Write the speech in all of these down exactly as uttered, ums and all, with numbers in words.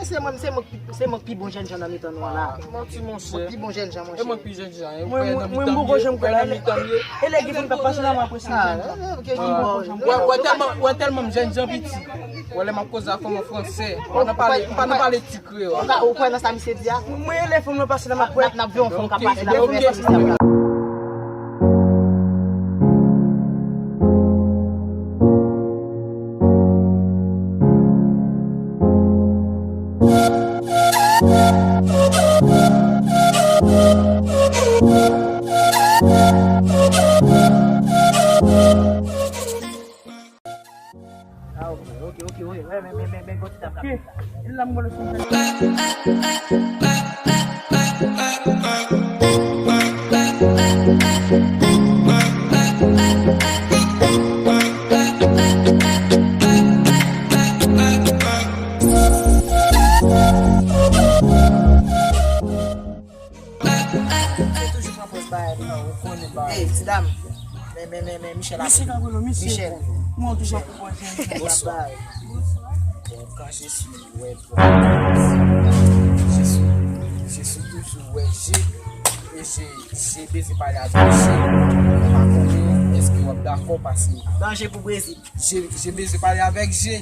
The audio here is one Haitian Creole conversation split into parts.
Se mwen, se mwen, se mwen ki pi bon jènjan nan mitan nou an la. Manti, monchè. Mwen pi bon jènjan, monchè. E mwen pi jènjan. Mwen, mwen, mwen, m poko janm kwè la. E lè gen moun k ap pase la, m apresye. Ah, eh, ok, ki bon. Wè, wè tèlman, wè tèlman m jènjan piti. Wè lè m ap koze ak fanm an fransè. M pa nan pale, m pa nan pale ti kreyòl. Ou ka, ou kwè nan sa misye di a? Mwen, lè fanm nan pase la, m ap kwè. N ap, n ap veye yon fanm k ap pase la, ok, ok. Ah, ok, ok, ok, ok. Wè, men, men, men, men, gon ti tap k ap fèt la. E la m wè l sou fèt. Se toujou pran pòz bagay, non, ou konnen bagay. Ey, ti dam. Men, men, men, men, Michel ap. Misye ka konnen, misye. Michel. Mwen toujou ap pran pòz. Bonswa. Bonswa. Bon, quand je suis, ouais, bon. Je suis, je suis toujours, ouais, j'ai, et j'ai, j'ai besoin de parler avec j'ai. Mwen pa konnen, èske w ap dakò, paske danje pou Brezil. Je, je bezwen pale avèk je.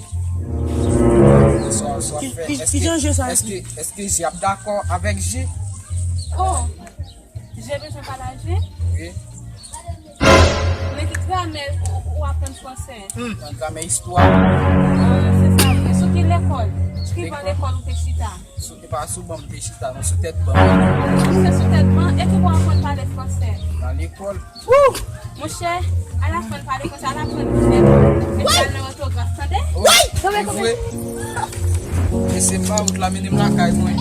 Sa, sa w ap fè. Ki, ki, ki jan je sa? Èske, èske je ap dakò avèk je? Oh, je bezwen pale a je? Wi. Men ki gramè ou, ou aprann fransè? Hmm, nan gramè istwa. Ah, se sa vre. Sou ki lekòl? Ki ban lekòl ou te chita? Sou, e pa sou ban m te chita, non, sou tèt ban. Se sou tèt ban? E ki bò w aprann pale fransè? Nan lekòl. Monchè, al aprann pale konsa, al aprann li nèt. Epi al nan òtograf, tande? Wi, e vre. E se pa wout la mennen m lakay mwen.